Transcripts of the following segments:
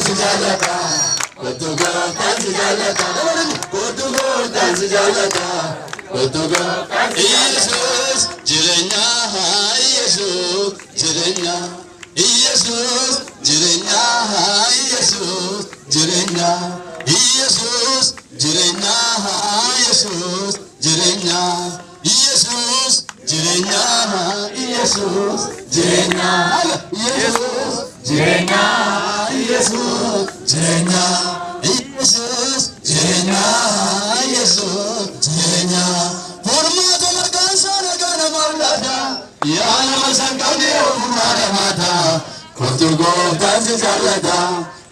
si jaallata. Kottu gooftaan si jaallata. Kottu gooftaan si jaallata. Kottu gooftaan. Yesuus jireenya, Yesuus jireenya, Yesuus jireenya, Yesuus jireenya, Yesuus jireenya, Yesuus jireenya, Yesuus jireenya, Yesuus jireenya, Yesuus jireenya, Yesuus jireenya, Yesuus jireenya, Yesuus jireenya. Furmaata maqaan isaa nagaa namaaf laata. Yaa nama san qabne ofumaa namaata. Kottu gooftaan si jaallata.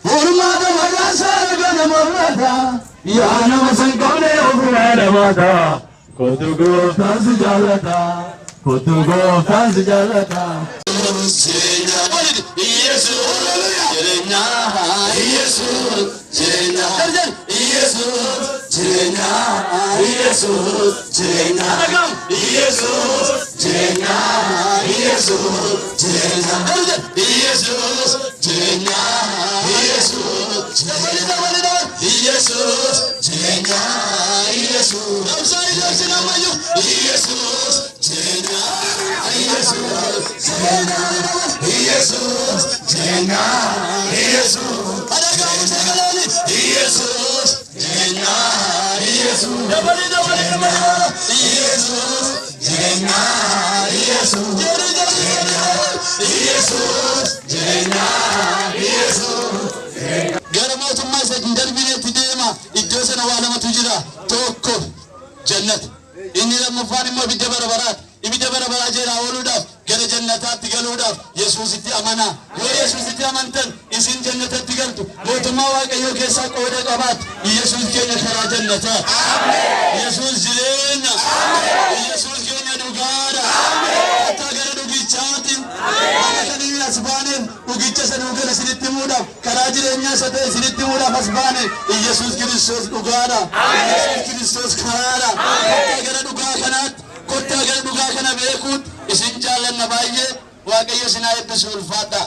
Furmaata maqaan isaa nagaa namaaf laata. Yaa nama san qabne ofumaa namaata. Kottu gooftaan si jaallata. Kottu gooftaan si jaallata. Jireenya, Yesuus jireenya, Yesuus jireenya, Yesuus jireenya, Yesuus jireenya, Yesuus jireenya, Yesuus jireenya, Yesuus jireenya, Yesuus jireenya, Yesuus jireenya, Yesuus. Yesuus jireenya, Yesuus jireenya, Yesuus jireenya, Yesuus Yesuus jireenya, Yesuus dabali dabali dabali, Yesuus jireenya, Yesuus Yesuus jireenya, Yesuus. Gara mootummaa isa hin darbineetti deema. Iddoo sana waa lamatu jira. Tokko jannata, inni lammaffaan immoo ibidda bara baraati. Ibidda bara baraa jalaa ooluudhaaf, gara jannataatti galuudhaaf Yesuusitti amanaa. Yoo Yesuusitti amantan isin jannatatti galtu, mootummaa Waaqayyoo keessaa qooda qabaattu. Yesuus keenya karaa jannataa. Yesuus jireenya. Yesuus keenya dhugaadha. Kottaa gara dhugichaati. Akka kan inni as baaneef dhugicha sana gara isinitti himuudhaaf, karaa jireenyaa isa ta'e isinitti himuudhaaf as baane. Yesuus Kiristoos dhugaadha. Yesuus Kiristoos karaadha. Kottaa gara dhugaa kanaatti. Kottaa gara dhugaa kana beekuutti. Isin jaallanna baay'ee. Waaqayyo isin haa eebbisu. Ulfaadha.